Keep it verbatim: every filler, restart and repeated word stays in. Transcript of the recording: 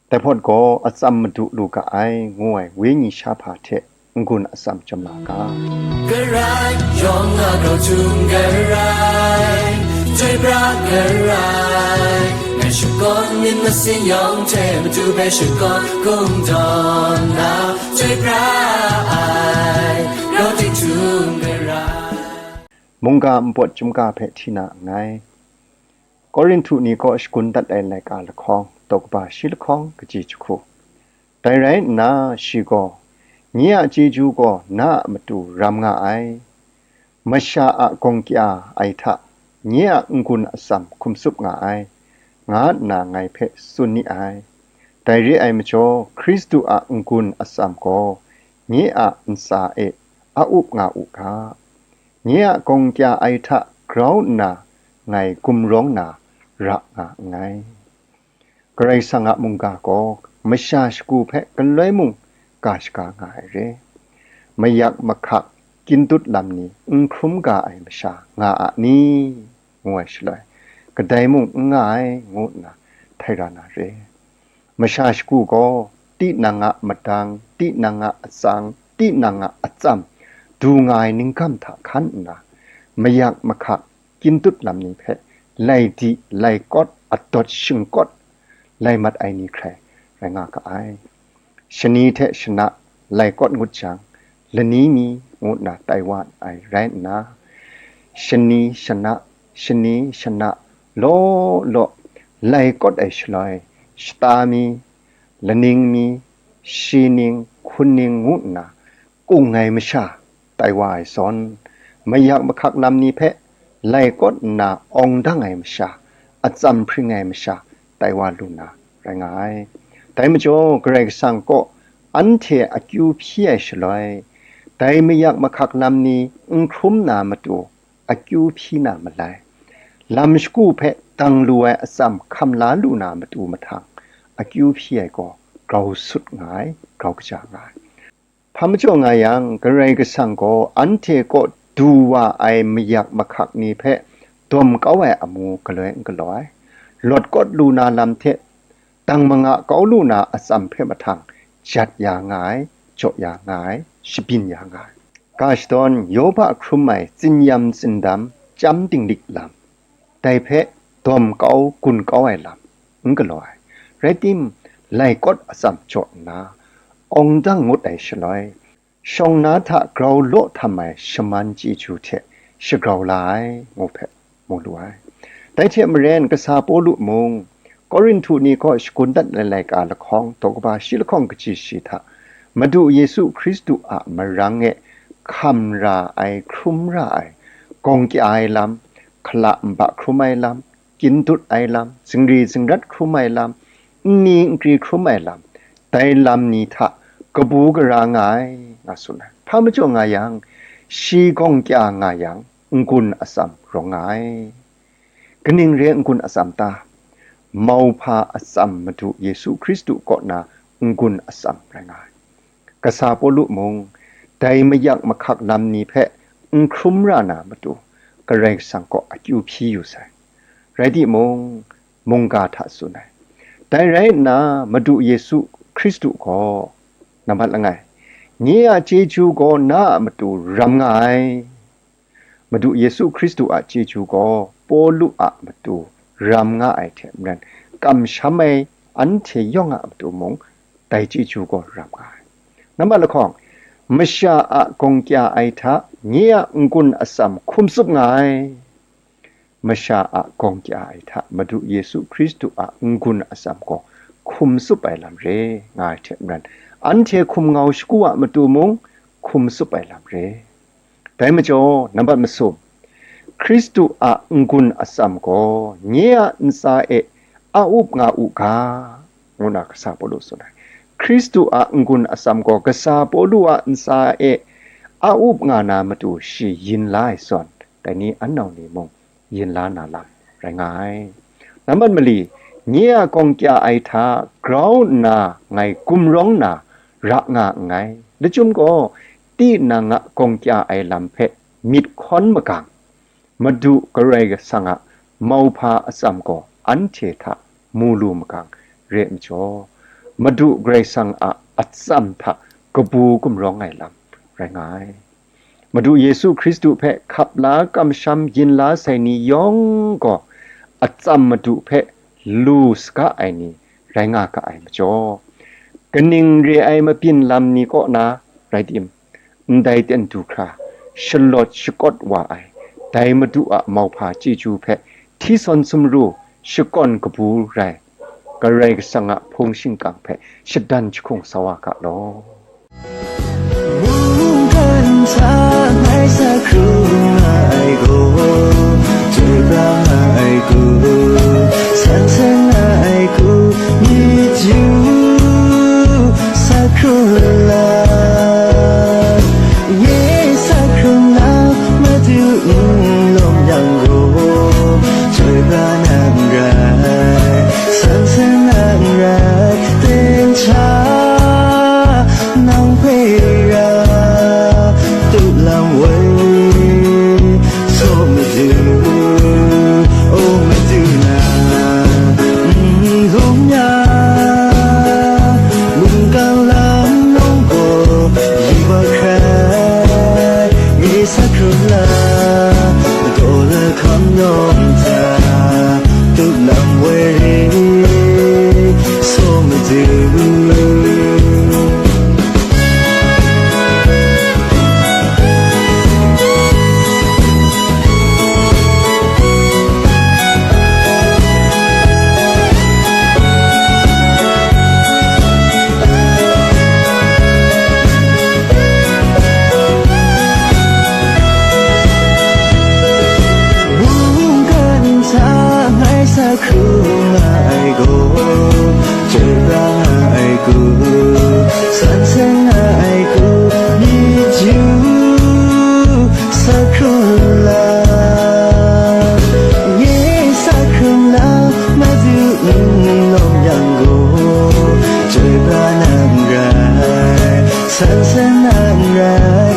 Dai hpawt gaw atsam madu lu ga ai, ngu ai wenyi sha hpa hte n-gun atsam chyawm nga ga. Garai, yawng a grau htum garai, chyoi pra garai, ngai shakawn myit masin yawng hte madu hpe shakawn kungdawn na, chyoi pra ai, grau tik htum garai. Mungga npawt chyum ga hpe hti na nngai. Korinhtu ni kaw shagun dat ai laika lahkawng, daw kaba shi lahkawng, kaji jahku. Dai rai nna, shi gaw, "Nye a chyeju gaw na a matu ram nga ai, masha a gawng kya ai hta nye a n-gun atsam hkum tsup nga ai," nga nna ngai hpe tsun ni ai. Dai re ai majaw, Hkristu a n-gun atsam gaw nye a ntsa e a up nga u ga, nye a gawng kya ai hta grau nna ngai gumrawng na ra nga nngai. Karai Kasang a mungga gaw masha shagu hpe galoi mung ga shaga nga ai re. Mayak mahkak kyindut lam ni n hkrum ga ai masha nga a ni? Ngu ai shaloi, kadai mung n nga ai, ngu nna htai ra na re. Masha shagu gaw tinang a madang, tinang a atsang, tinang a atsam du nga ai ningkam hta hkan nna, mayak mahkak kyindut lam ni hpe lai di, lai kawt, adawt shingkawt lai mat ai ni hkrai rai nga ga ai. Shani hte shana lai kawt ngut jang, lani mi ngu nna tai wa ai rai nna, shani shana, shani shana law law lai kawt ai shaloi, shata mi, laning mi, shining, hkunning ngu nna kung ai masha tai wa ai zawn, mayak mahkak lam ni hpe lai kawt nna awng dang ai masha, atsam hpring ai masha tai wa lu na rai nga ai. Dai majaw, Karai Kasang kaw anhte akyu hpyi ai shaloi, dai mayak mahkak lam ni n hkrum na matu akyu hpyi na malai. Lam shagu hpe dang lu ai atsam hkam la lu na matu mahtang akyu hpyi ai gaw grau sut nga ai, grau kaja nga ai. Hpa majaw nga yang, Karai Kasang gaw anhte kaw du wa ai mayak mahkak ni hpe dawm kau ai amu galoi n galaw ai. Lawt kawt lu na lam hte dang manga kau lu na atsam hpe mahtang jat ya nga ai, jaw ya nga ai, shabyin ya nga ai. Ga shadawn, Yoba hkrum ai tsinyam tsindam, chyam dinglik lam, dai hpe dawm kau gun kau ai lam n galaw ai. Rai tim, lai kawt atsam jaw nna, awng dang ngut ai shaloi, shawng na hta grau law htam ai shaman chyeju hte shagrau la ai, ngu hpe mu lu ai. Dai hte maren, kasa Pawlu mung, Korinhtu ni kaw shagun dat ai laika lahkawng, daw kaba shi lahkawng kaji shi hta, Madu Yesu Hkristu a marang e hkam ra ai, hkrum ra ai, gawng kya ai lam, hkala nba hkrum ai lam, kyindut ai lam, zingri zingrat hkrum ai lam, nni nkri hkrum ai lam, dai lam ni hta kabu gara nga ai, nga tsun ai. Hpa majaw nga yang, shi gawng kya nga yang, n-gun atsam rawng nga ai. Kaning re n-gun atsam ta? Mauhpa atsam Madu Yesu Hkristu kaw na n-gun atsam rai nga ai. Kasa Pawlu mung, dai mayak mahkak lam ni hpe n hkrum ra na matu, Karai Kasang kaw akyu hpyi yu sai. Rai timung, mungga hta tsun ai. Dai rai nna, Madu Yesu Hkristu gaw, nambat langai, nye a chyeju gaw na a matu ram nga ai. Madu Yesu Hkristu a chyeju gaw Pawlu a matu ram nga ai hte maren, kamsham ai anhte yawng a matu mung, dai chyeju gaw ram nga ai. Nambat lahkawng, masha a gawng kya ai hta nye a n-gun atsam hkum tsup nga ai. Masha a gawng kya ai hta Madu Yesu Hkristu a n-gun atsam gaw hkum tsup ai lam re nga ai hte maren, anhte hkum ngau shagu a matu mung hkum tsup ai lam re. Dai majaw, nambat masum, Hkristu a n-gun atsam gaw nye a ntsa e a up nga u ga, ngu na kasa Pawlu tsun ai. Hkristu a n-gun atsam gaw kasa Pawlu a ntsa e a up nga na matu shi yin la ai zawn, dai ni anau ni mung yin la na lam rai nga ai. Nambat mali, nye a gawng kya ai hta grau nna ngai gumrawng na ra nga nngai. Lachyum gaw, tinang a gawng kya ai lam hpe myit hkawn magang, Madu Karai Kasang a mauhpa atsam gaw anhte hta mu lu magang re ai majaw, Madu Karai Kasang a atsam hta kabu gumrawng ai lam rai nga ai. Madu Yesu Hkristu hpe hkap la kamsham yin la sai ni yawng gaw, atsam Madu hpe lu saga ai ni rai nga ga ai majaw, kaning re ai mabyin lam ni kaw na rai tim, ndai ten du hkra shalawt shakawt wa ai dai Madu a mauhpa chyeju hpe hti sawn sumru shakawn kabu rai, Karai Kasang a hpung shingkang hpe shadan jahkung sa wa ga law. Mungkan hta ngai sa hkrum nga ai gaw, chyoi pra nga ai gaw, san seng nga ai gaw, myit yu sa hkrum la. Nye sa hkrum la, Madu n lawm yang gaw, chyoi pra nang rai, san seng nang rai, ten hta nang hpe ra, tu lam woi, saw Madu, o Madu na, n lawm ya, mungkan lam nawng gaw, yu wa hkrai, nye sa hkrum la, daw lahkam nawng hta, tu lam woi, saw Madu. Mungkan hta ngai sa hkrum nga ai gaw, chyoi pra nga ai gaw, san seng nga ai gaw, myit yu sa hkrum la. Nye sa hkrum la, Madu n lawm yang gaw, chyoi pra nang rai, san seng nang rai,